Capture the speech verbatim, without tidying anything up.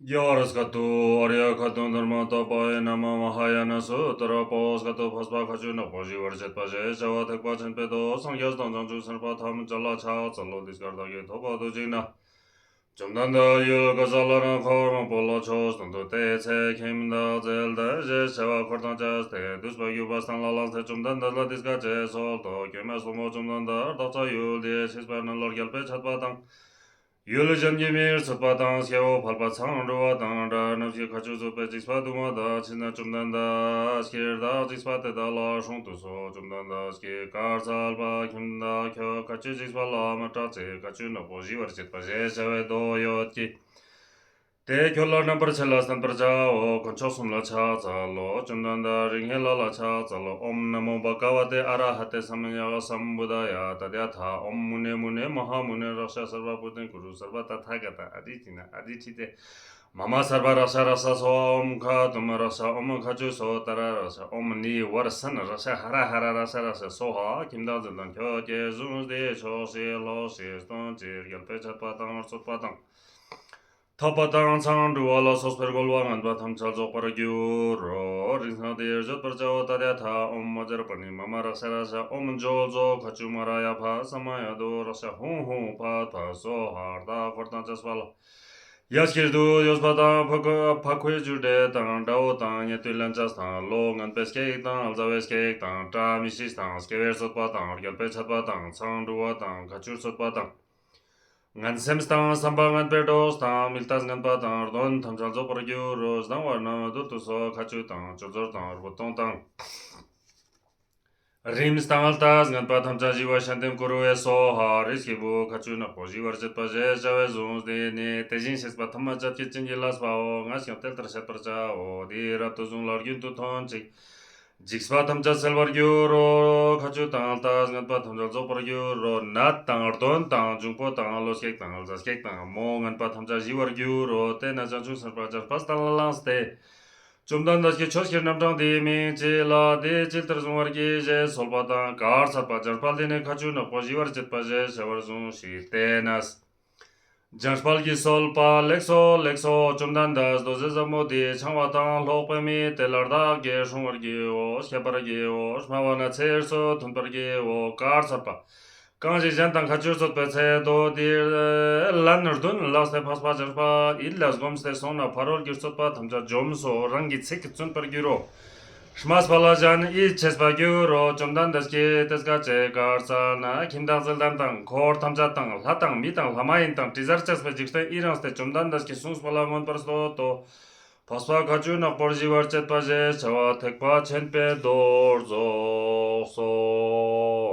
རྒྱལ་བ་རི་སྐད་དུ། ཨཱརྱ་ཁ་ཏུ་དྷརྨ་ཏ་པ་ཡེ་ན་མ་མ་ཧཱ་ཡ་ན་སུ་ཏྲ་པོ་སྐད་དུ། འཕགས་པ་ཁ་ཆུ་ནག་པོ་ཞི་བར་བྱེད་པ་ཞེས་བྱ་བ་ཐེག་པ་ཆེན་པོའི་མདོ། སངས་རྒྱས་དང་བྱང་ཆུབ་སེམས་དཔའ་ཐམས་ཅད་ལ་ཕྱག་འཚལ་ལོ། འདི་སྐད་བདག་གིས་ཐོས་པ་དུས་གཅིག་ན། བཅོམ་ལྡན་འདས་ཡུལ་ག་ས་ལ་ར་འཁོར་མང་པོ་ལ་ཆོས་སྟོན་ཏོ། དེའི་ཚེ་ཁྱིམ་བདག་ཙལ་ཏ་ཞེས་བྱ་བ་འཁོར་དང་བཅས་ཏེ། འདུས་པ་རྒྱུ་བ་སྟན་ལ་ལངས་ཏེ་བཅོམ་ལྡན་འདས་ལ་འདི་སྐད་ཅེས་གསོལ་ཏོ། ཀྱེ་མ་སྲུང་མོ་བཅོམ་ལྡན་འདས། བདག་ཅག་ཡུལ་འདི་གཤེགས་པ་རྣམས་ལ་རྒྱལ་པོས་འཆད་པ་དང་། ཡུལ་གཞན་གྱི་མིར་འཚོད་པ་དང་། སྐྱེ་བོ་ཕལ་པ་ཚང་འགྲོ་བ་དང་འདྲ། ནམ་ཞིག་ཁ་ཆུ་ཚོགས་པའི་འཇིགས་པ་དུ་མ་དག་ཕྱིན་ན། བཅོམ་ལྡན་འདས་ཀྱིས་བདག་འཇིགས་པ་དེ་དག་ལ་སྲུང་དུ་གསོལ། བཅོམ་ལྡན་འདས་ཀྱིས་གར་འཚལ་པ། ཁྱིམ་བདག་ཁྱོད་ཁ་ཆུའི་འཇིགས་པ་ལ་མ་སྐྲག་ཅིག་ཁ་ཆུ་ནག་པོ་ཞི་བར་བྱེད་པ་ཞེས་བྱ་བའི་མདོ་ཡོད་ཀྱི། དེ་ཁྱོད་ལ་རྣམ་པར་ཕྱེ་ལ་གསན་པར་བྱའོ། དཀོན་མཆོག་གསུམ་ལ་ཕྱག་འཚལ་ལོ། བཅོམ་ལྡན་འདས་རིགས་ལྔའི་ལྷ་ལ་ཕྱག་འཚལ་ལོ། ཨོཾ་ན་མོ་བྷ་ག་ཝ་ཏེ་ཨ་ར་ཧ་ཏེ་སམ་མ་ཡ་སམ་བུདྡྷ་ཡ། ཏདྱ་ཐཱ། ཨོཾ་མུ་ནེ་མུ་ནེ་མ་ཧཱ་མུ་ནེ་རཀྵ་སརྦ་བྷུ་ཏེ་ཀུ་རུ་སརྦ་ཏ་ཐཱ་ག་ཏ། ཨ་དི་ཏི་ན་ཨ་དི་ཏི་ཏེ། མ་མ་སརྦ་རཀྵ་རཀྵ་སྭ་ཧཱ། ཨོཾ་ཁ་ཏུཾ་རཀྵ། ཨོཾ་ཁ་ཆུ་སོ་ཏ་ར་རཀྵ། ཨོཾ་ནི་བར་སན་རཀྵ། ཧ་ར་ཧ་ར་རཀྵ་རཀྵ་སྭཱ་ཧཱ། ཁྱིམ་བདག་ཙལ་ཏ་ཁྱོད་ཀྱིས་བཟུང་སྟེ་ཆོག་ཤེས་ལོག་ཤེས་སྟོན་ཅིག་རྒྱལ་པོས་འཆད་པ་དང་རྩོད་པ་དང་། འཐབ་པ་དང་། ཚང་འགྲུལ་བ་ལ་སོགས་པའི་རྒོལ་བ་ངན་པ་ཐམས་ཅད་རྫོགས་པར་འགྱུར་རོ། རིམ་གྲོ་འདིར་བརྗོད་པར་བྱའོ། ཏདྱ་ཐཱ། ཨོཾ་བཛྲ་པཱ་ཎི་མ་མ་རཀྵ་རཀྵ། ཨོཾ་ཇོ་ཛོ་ཁ་ཆུ་མ་ར་ཡ་ཕ་ས་མ་ཡ་དུ་རཀྵ་ཧཱུྃ་ཧཱུྃ་ཕཊ་ཕཊ་སྭཱ་ཧཱ། རྟ་འཁོར་དང་བཅས་པ་ལ་ཡ་སྐྱིད་དུ་གཡོས་པ་དང་། ཕ་ཁུའི་རྒྱུ་འབྲས་དང་། དགྲ་བོ་དང་། ཉེ་དུའི་ལན་ཆགས་དང་། ལོ་ངན་པའི་སྐྱེ་ཡིག་དང་། ལ་རྫ་བའི་སྐྱེ་ཡིག་དང་། བཀྲ་མི་ཤིས་དང་། སྐྱེ་བོའི་རྩོད་པ་དང་། རྒྱལ་པོའི་འཆད་པ་དང་། ཚང་འགྲུལ་བ་དང་། ཁ་ཆུའི་རྩོད་པ་དང་། ངན་སེམས་དང་། བསམ་པ་ངན་པའི་གྲོགས་དང་། མི་ལྟས་ངན་པ་དང་། གདོན་ཐམས་ཅད་རྫོགས་པར་འགྱུར་རོ། སྡང་བ་རྣམས་བདུད་དུ་གསོད། ཁ་ཆུ་དང་། སྤྱོད་ཟོར་དང་། རྦོད་གཏོང་དང་། རིམས་དང་། ལྟས་ངན་པ་ཐམས་ཅད་ཞི་བ་ཤཱནྟིར་ཀུ་རུ་ཝེ་སྭཱ་ཧཱ། རིའི་སྐྱེས་བུ་ཁ་ཆུ་ནག་པོ་ཞི་བར་བྱེད་པ་ཞེས་བྱ་བས་བཟུང་སྟེ་ནི། དེ་བཞིན་གཤེགས་པ་ཐ་མ་ཅད་ཀྱི་བྱིན་གྱིས་བརླབས་པའོ། ངས་ཀྱང་དེ་ལྟར་བཤད་པར་བྱའོ། འདི་རབ་ཏུ་བཟུང་ལ་རྒྱུན་དུ་ཐོན་ཅིག་འཇིགས་པ་ཐམས་ཅད་སེལ་བར་འགྱུར་རོ། ཁ་ཆུ་དང་ལྟས་ངན་པ་ཐམས་ཅད་རྫོགས་པར་འགྱུར་རོ། ནད་དང་གདོན་དང་འབྱུང་པོ་དང་། གློ་སྐྱེགས་དང་། ལ་རྫ་སྐྱེགས་དང་། མོ་ངན་པ་ཐམས་ཅད་ཞི་བར་འགྱུར་རོ། དེས་ན་བྱང་ཆུབ་སེམས་དཔའ་བྱང་ཆུབ་སེམས་དཔའ་སྟན་ལ་ལངས་ཏེ། བཅོམ་ལྡན་འདས་ཀྱིས་ཆོས་ཀྱི་རྣམ་གྲངས་འདིའི་མིང་ཅི་ལགས། འདི་ཇི་ལྟར་གཟུང་བར་བགྱི་ཞེས་གསོལ་པ་དང་། གར་འཚལ་པ། བྱང་པ་འདི་ནི་ཁ་ཆུ་ནག་པོ་ཞི་བར་བྱེད་པ་ཞེས་བྱ་བར་གཟུང་ཞིག་དེས་ན། བྱང་པ་གིས་གསོལ་པ། ལེགས་སོ་ལེགས་སོ། བཅོམ་ལྡན་འདས་རྡོ་རྗེ་ཟབ་མོ་འདི་འཆང་བ་དང་ལྷོག་པའི་མི་དེ་ལ་བདག་གིས་སྲུང་བར་བགྱིའོ། བཤགས་པར་བགྱིའོ། སྨྲ་བ་ན་ཚེ་ཡི་རྩོད་ཐོན་པར་བགྱིའོ། གར་འཚལ་པ། གང་ཞིག་གཞན་དང་ཁ་ཆུ་རྩོད་པའི་ཚེ་མདོ་འདི་ལན་བདུན་བཀླགས་ཏེ་འཕགས་པ་བྱང་པ་ཡིད་ལ་བསྒོམས་ཏེ་སོང་ན་ཕ་རོལ་གྱི་རྩོད་པ་ཐམས་ཅད་འཇོམས་སོ། རང་གི་ཚིག་གིས་བཙུན་པར་འགྱུར་རོ། སྨྲས་པ་ལ་གཞན་ཡིད་ཆེས་པར་འགྱུར་རོ། བཅོམ་ལྡན་འདས་ཀྱིས་དེ་སྐད་ཅེས་བཀའ་སྩལ་ན། ཁྱིམ་བདག་ཙལ་ཏ་དང་། འཁོར་ཐམས་ཅད་དང་། ལྷ་དང་མི་དང་། ལྷ་མ་ཡིན་དང་། དྲི་ཟར་བཅས་པའི་འཇིག་རྟེན་ཡི་རངས་ཏེ། བཅོམ་ལྡན་འདས་ཀྱིས་གསུངས་པ་ལ་མངོན་པར་བསྟོད་དོ། འཕགས་པ་ཁ་ཆུ་ནག་པོ་ཞི་བར་བྱེད་པ་ཞེས་བྱ་བ་ཐེག་པ་ཆེན་པོའི་མདོ་རྫོགས་སོ།